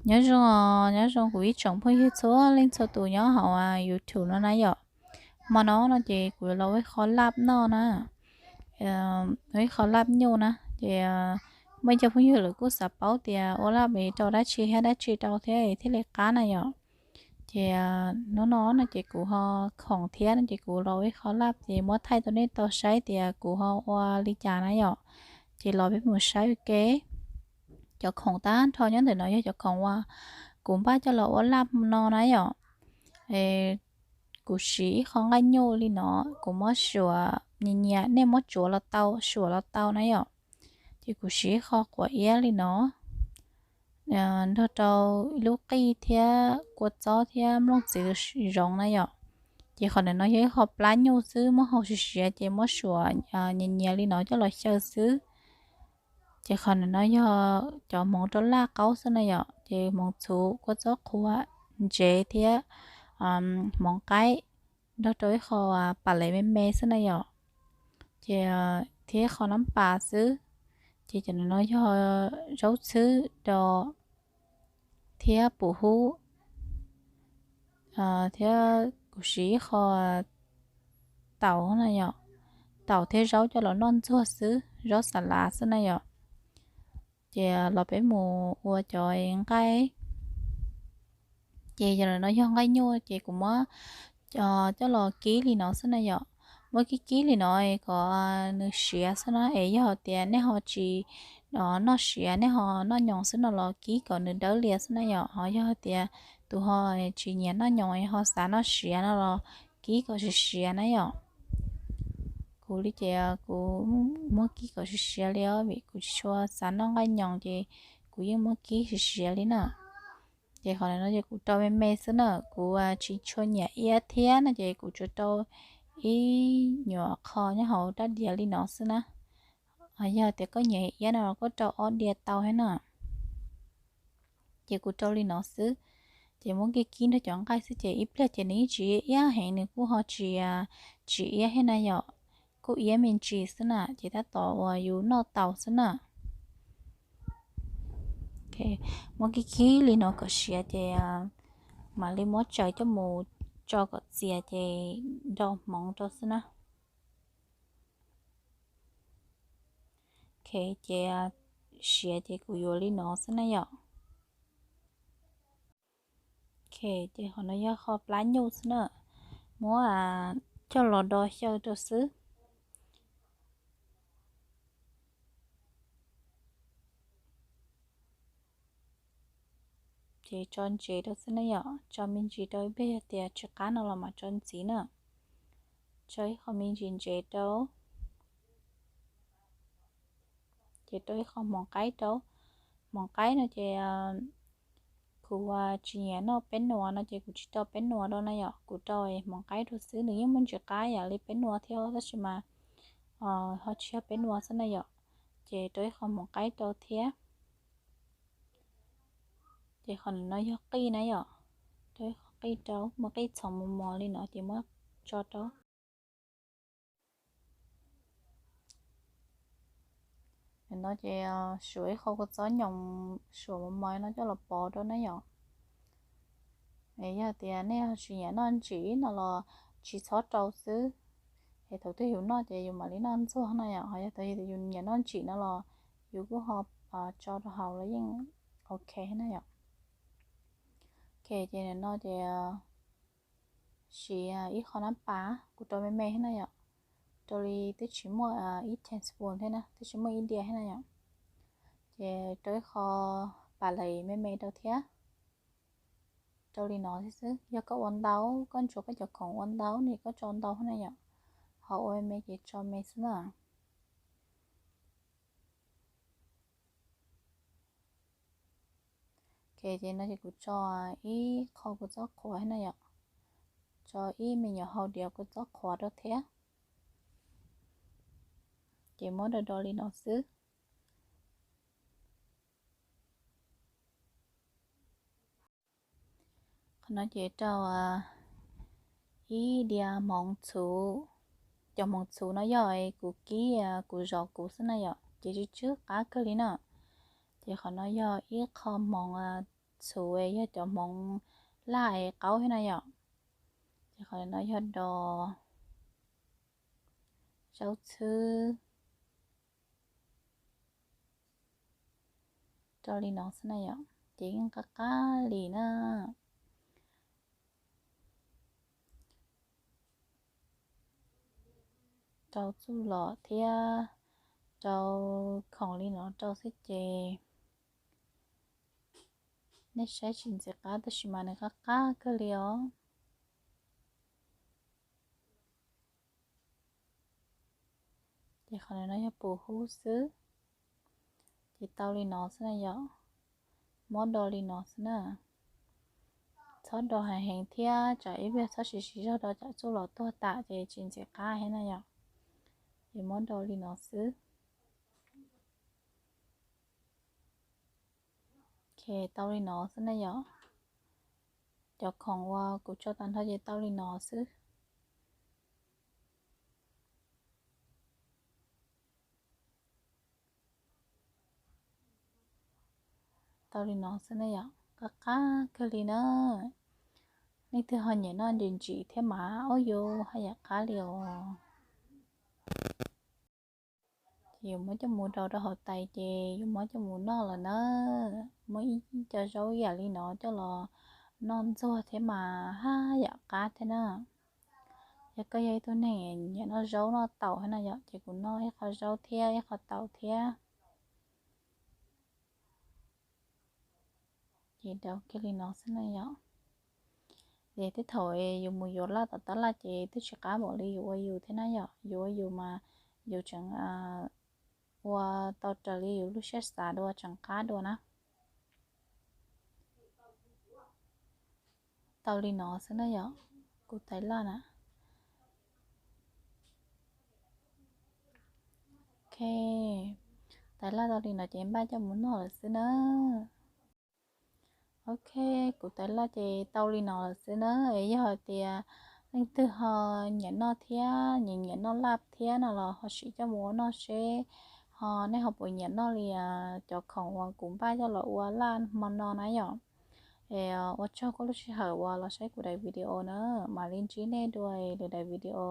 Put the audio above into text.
Nyob zoo, nyob zoo kuv ib tsoom phooj ywg txhua leej txhua tus nyob hauv YouTube no na yom. Hmo no no ces kuv los ua ib qho laj noj na, ua ib qho laj nyuj na. Ces muaj ib co phooj ywg lawv kuj xav paub tias ua laj es rau dab tsi thiab dab tsi rau thiab thiaj li qab na yom. Ces hnub no no ces kuv ho khoom thiab no ces kuv los ua ib qho laj ces muab thaij rau nej tau saib tias kuv ho ua li cas na yom. Ces los peb mus saib ua ke. Cov khoom tag nrho nyob ntawm no yog cov khoom uas kuv npaj coj los ua laj no na yom. Kuv siv ib qho nqaij nyuj li no, kuv muab suam nyias nyias, nej muab tsuav los tau, suam los tau na yom. Ces kuv siv ib qho quav iab li no nrog rau ib lub qij thiab kua txob thiab nplooj txiv zoov na yom. Ces qhov ntawm no yog ib qho plab nyuj xwb, muab hau siav siav ces muab suam nyias nyias li no coj los xyaw xwb. Ces qhov ntawm no yog cov hmoov rau laj qaub xwb na yom, ces hmoov txhuv, kua txob qhuav, ntsev thiab hmoov qaib nrog rau ib qho pas lev me me xwb na yom. Ces thiab ib qho nab pas xwb. Ces cov ntawm no yog zaub txhwb do thiab pum hub, thiab kuv siv ib qho taum na yom, taum thiab zaub coj los noj ntxuag xwb, zaub xa lav xwb na yom. Ces los peb mus ua cov nqaij. Ces cov no yog nqaij nyuj ces kuv muab coj los kib li no xwb na yom. Muab kib kib li no kom nws siav xwb na, es yog tias nej ho tsis noj siav, nej ho noj nyoos xwb no los kib kom nws dawb lias xwb na yom. Ho yog tias tus ho tsis nyiam noj nyoos ho xav noj siav no los kib kom siav siav na yom. Kuv li ces kuv muab kib kom siav siav li os, vim kuv tsis tshua xav noj nqaij nyoos ces kuv yeej muab kib siav siav li na. Ces qhov no ces kuv rau me me xwb na, kuv tsis tshua nyiam iab thiab no ces kuv tsuas rau ib nyuam qho nyob hauv rab diav li no xwb na. Yog tias koj nyiam iab no los koj rau ob diav tau thiab na. Ces kuv rau li no xwb, ces muab kib kib nrog cov nqaij xwb ces ib pliag ces nws yeej tsis iab heev, nws kuj ho tsis, tsis iab thiab na yom, kuj iab me ntsis xwb na, ces tab tom uas yus noj tau xwb na. Muab kib kib li no kom siav ces mam li muab tsaws coj mus tso kom txias ces nro hmoov rau xwb na. Ok, ces siav ces kuv yuav li no xwb na yom. Ok, ces qhov no yog qho plab nyuj xwb na, muab coj los do xyaw rau xwb. Ces tso ntsev rau xwb na yom, tso me ntsis rau ib pliag yog tias tsis qab no los mam tso ntxiv na. Tso ib qho me ntsis ntsev rau, ces rau ib qho hmoov qaib rau. Hmoov qaib no ces kuv tsis nyiam noj peb nuav no ces kuv tsis rau peb nuav rau na yom, kuv rau hmoov qaib rau xwb, nws yeej muaj ntsis qab yam li peb nuav thiab tab sis mas ho tsis yog peb nuav xwb na yom. Ces rau ib qho hmoov qaib rau thiab. Ces qhov no yog qij na yom, rau ib qho qij rau, muaj qij txhoov mos mos li no ces muab tso rau. Nim no ces suav ib qho kua txob nyoos suav mos mos no coj los pov rau na yom. Yog tias nej tsis nyiam noj ntsim no los tsis txhob rau xwb, es thaum twg yus noj ces yus mam li noj ntxuag na yom. Ho yog tias yus nyiam noj ntsim no los yus kuj ho tso rau hauv los yeej ok na yom. Ok, ces nim no ces siv ib qho nab pas, kuv rau me me thiab na yom, rau li twb tsis muaj ib teaspoon thiab na, twb tsis muaj ib diav thiab na yom. Ces rau ib qho pas lev me me rau thiab. Rau li no xwb, yog koj ua ntau, koj ntsuas koj cov khoom ua ntau ne koj tso ntau thiab na yom, ho ua me me ces tso me xwb na. Ok, ces no ces kuv tso ib qho kua txob qhuav thiab na yom, tso ib me nyuam hau diav kua txob qhuav rau thiab. Ces muab do do li no xwb. Qhov no ces rau ib diav hmoov txhuv. Cov hmoov txhuv no yog kuv kib kuv zov kuv xwb na yom, ces tsw tsw qab kawg li na. Ces qhov no yog ib qho hmoov txhuv yog cov hmoov laj es qaub thiab na yom. Ces qhov no yog dos zaub txhwb rau li no xwb na yom, ces yeej qab qab li na. Rau txuj lom thiab rau khoom li no rau xwb ces nej saib tsis ntxim qab tab sis mas nws qab qab kawg li os. Ces qhov no yog pus hub xwb. Ces tau li no xwb na yom, muab do li no xwb na. Txhob do heev heev thiab tsam ib pliag txhob siv siv zog do tsam txuj lom tuag tas ces tsis ntxim qab thiab na yom. Ces muab do li no xwb. Ok, tau li no xwb na yom. Cov khoom uas kuv tso tag nrho ces tau li no xwb. Tau li no xwb na yom, qab qab kawg li na. Leej twg ho nyiam noj ntsim ntsim thiab mas ua yus haj yam qab li os. Ces yus muab coj mus rau rau hauv tais ces yus muab coj mus noj lawm na. Muaj ib co zaub ib yam li no coj los noj ntxuag thiab mas haj yam qab thiab na. Yog koj yog ib tug neeg nyiam noj zaub noj taum thiab na yom, ces kuv noj ib qho zaub thiab ib qho taum thiab. Ces rau kiag li no xwb na yom. Ces tej thaum yus mus yuav laj tom tab laj ces twb tsis qab npaum li yus ua yus thiab na yom. Yus ua yus mas yus tseem ua tau raws li yus lub siab xav dua tseem qab dua na. Tau li no xwb na yom, kuv tais laj na. Ok, tais laj tau li no ces npaj coj mus noj lawm xwb na. Ok, kuv tais laj ces tau li no lawm xwb na. Es yog hais tias leej twg ho nyiam noj thiab nyiam nyiam noj laj thiab no los ho sim coj mus ua noj seb ho nej ho puas nyiam noj li cov khoom uas kuv npaj coj los ua laj hmo no na yom. Es ua tsaug koj lub sij hawm uas los saib kuv daim video na, mam li ntsib nej dua lwm daim video.